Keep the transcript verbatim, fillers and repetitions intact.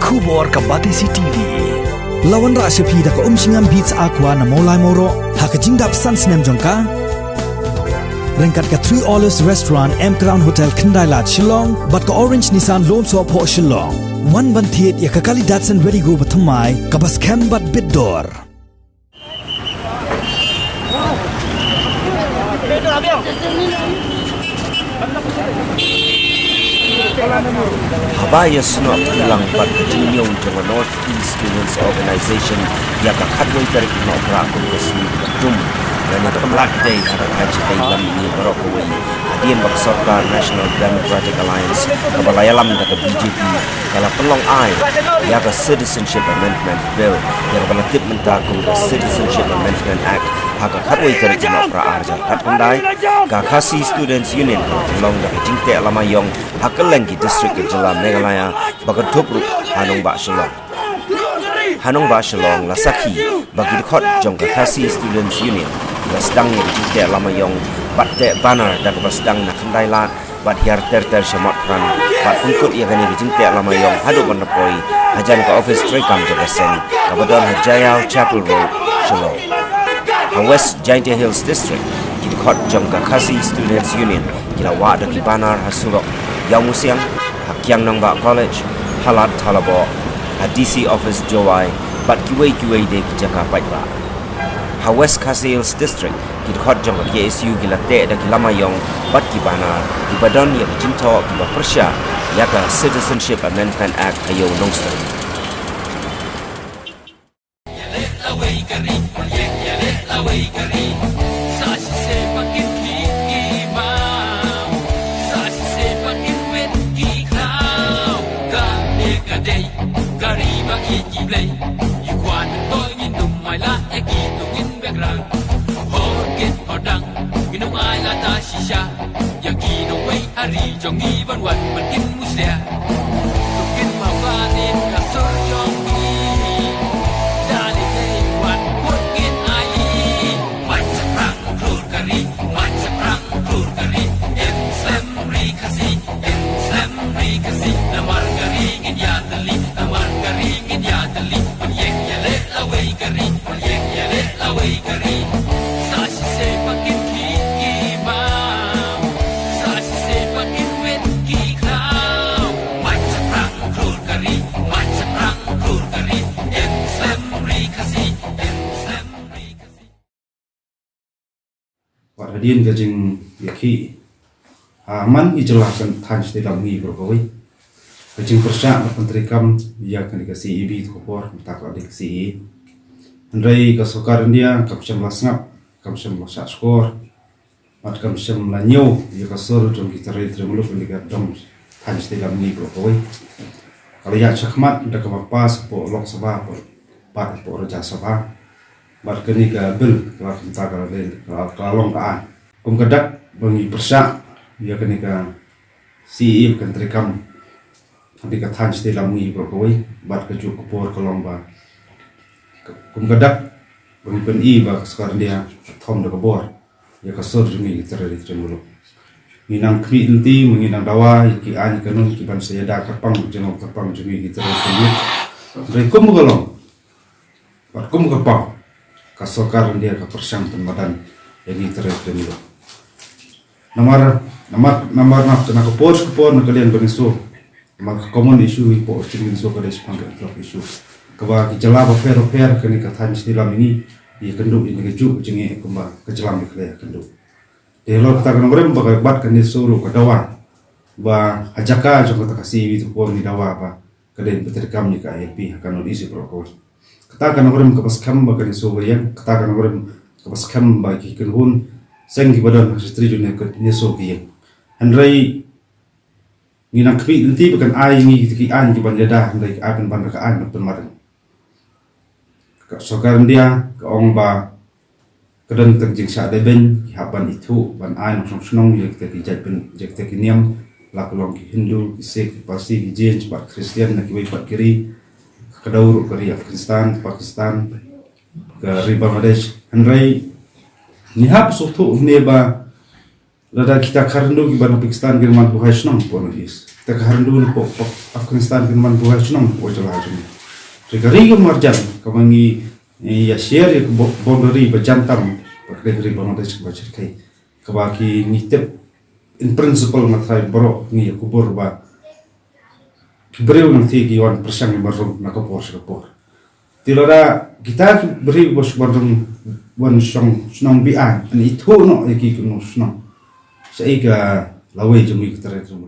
Khubor ka Batesi T V. La wanrah sha phi da ka Umshngam Beats Aqua na Mawlai Mawroh ha ka jingdap san snem jong ka. Ryngkat ka Three Olives Restaurant, M Crown Hotel, Khyndai Lad, Shillong, bad ka Orange Nissan Lone Soh Phoh, Shillong. Wan ban thied ïa ka kali Datsun Redi-GO ba thymmai, kaba skhem bad bit dor. Haba ïasnoh lang bad ka jingïong jong ka North East Students Organization ïa ka khatwei tarik Nohprah kum ka sngi kaba dum, lane ka Black Day ha ka thaiñ shatei lam mihngi baroh kawei, hadien ba ka sorkar National Democratic Alliance kaba la ïalam da ka B J P ka la pynlong aiñ ïa ka Citizenship Amendment Bill, ïa kaba la tip mynta kum ka Citizenship Amendment Act, ha ka khatwei tarik Nohprah ar hajar khatkhyndai, ka Khasi Students Union ka la pynlong da ka jingteh lama ïong ha kylleng ki district ka jylla Meghalaya, ba kynthup ruh ha nongbah Shillong. Ha nongbah Shillong la sakhi ba ki dkhot jong ka Khasi Students Union ki la sdang ïa ka jingteh lama ïong bad teh banner da kaba sdang na Khyndai Lad bad hiar ter ter sha Motphran, bad pynkut ïa kane ka jingteh lama ïong haduh ban da poi hajan ka office treikam jong ka seng kaba don ha Jaiaw Chapel Road, Shillong. Ha West Jaintia Hills District, ki dkhot jong ka Khasi Students Union ki la wah da ki banner ha surok Ïawmusiang, ha Kiang Nangbah College, ha Lad Thalaboh, ha D C Office Jowai, bad kiwei kiwei de ki jaka paidbah. Ha West Khasi Hills District, ki dkhot jong ka K S U ki la teh da ki lama ïong bad ki banner kiba don ïa ka jingthoh kiba pyrshah ïa ka Citizenship Amendment Act ha Ïew Nongstoiñ. Ka ri ba ïeit ki blei, ïa kwah nang toh ngin ym ai lad ïa ki, to ngin beh rang. Hor kit hor dang, ngin ym ai lad da shisha ïa ki nongwei ha ri jong ngi ban wan ban kin mushlia. To kin mawkadin ka sur jong ngi. Da lei lei wat mut ngin ai. Mai chaprang klur ka ri, mai chaprang klur ka ri. Im slem ri Khasi, im slem ri Khasi. Namar ka ri ngin ïa tylli, namar ka ri ngin ïa tylli. Pynïeng ïaleh lawei ka ri, pynïeng ïaleh lawei ka ri. Sa shisha ba kin khih ki bam, sa shisha ba kin wit ki khlaw. Mai chaprang klur ka ri, mai chaprang klur ka ri. Im slem ri Khasi, im slem ri Khasi. Wat hadien ka jingïakhih ha man ki jylla, ka thaiñ shatei lam mihngi baroh kawei, ka jingpyrshah ban pyntreikam ïa kane ka C A A B, to ka por mynta ka la dei ka C A A. Hynrei ka sorkar India kam shym la sngap, kam shym la shah shkor, bad kam shym la ñiew ïa ka sur jong ki trai trai muluk, kane ka dong thaiñ shatei lam mihngi baroh kawei. Ka la ïaid shakhmat da kaba pass hapoh Lok Sabha bad hapoh Rajya Sabha. Bad kane ka bill ka la, kumta ka la, ka la, ka la long ka aiñ. Kum ka dak ba ngi pyrshah ïa kane ka C A A ba kan treikam ha kane ka thaiñ shatei lam mihngi baroh kawei, bad kajuh ka por ka long ba, kum ka dak ba ngi pyni ba ka sorkar India ka thom da ka bor ïa ka sur jong ngi ki trai trai muluk. Ngi nang khmih lynti, ngi nang dawa ïa ki aiñ kanun kiban sa ïada kyrpang jong, kyrpang jong ngi ki trai trai muluk. Hynrei kum ka long bad kum ka paw, ka sorkar India ka pyrshang pynmadan ïa ngi trai trai muluk. Namar, namar, namar na, na ka por sha ka por, na ka liang ba ngin shu, namar ka common issue hapoh Chin Minso ka dei shaphang ka influx issue, kaba ki jylla bapher bapher ha kane ka thaiñ shatei lam mihngi ïakynduh ïa kane kajuh ka jingeh kumba ka jylla Meghalaya ïakynduh. Te halor kata ka nongrim ba ka, bad kane shu ruh ka dawa ba ha jaka jong kata ka C A A B, to ka por ngi dawa ba ka dei ban pyntreikam ïa ka I L P ha ka North East baroh kawei. Kata ka nongrim kaba skhem ba kane shu ba ïeng, kata ka nongrim kaba skhem ba ki kynhun seng kiba don ha shatri jong ngi, kane shu ki ïeng. Hynrei ngi nang khmih lynti ba kan ai ngi kita ki aiñ kiban ïada, hynrei ki ai pynban da ka aiñ ban pynmadan. Ka sorkar India ka ong ba ka don tang jingshah dei beiñ, ki hap ban ithuh, ban ai nongshong shnong ïa kita ki jait beiñ, ïa kita ki niam, la ka long ki Hindu, ki Sikh, ki Parsi, ki Jain bad Khristan, na kiwei pat ki ri, ka dei ruh ka ri Afghanistan, Pakistan, ka ri Bangladesh. Hynrei ngi hap sngewthuh hangne ba lada kita khar Hindu kiba na Pakistan kin wan buhai shnong hapoh North East, Te ka Hindu na pok pok Afghanistan kin man buhai chnong pok jala jong. Te ka ri ka marjan kaba ngi ïa share ïa ka boundary ba jan tam ba ka ri Bangladesh ba chit kai. Kaba ki ngi tip in principle nga trai bro ngi ïa kubur ba ki briew nang ti ki wan pyrshang ïa marrum na ka por sha ka por. Te lada kita ki briew ba shu marrum wan shong shnong biang an ithu no ïa ki kino shnong. Sa ika lawei jong ngi ki trai jong.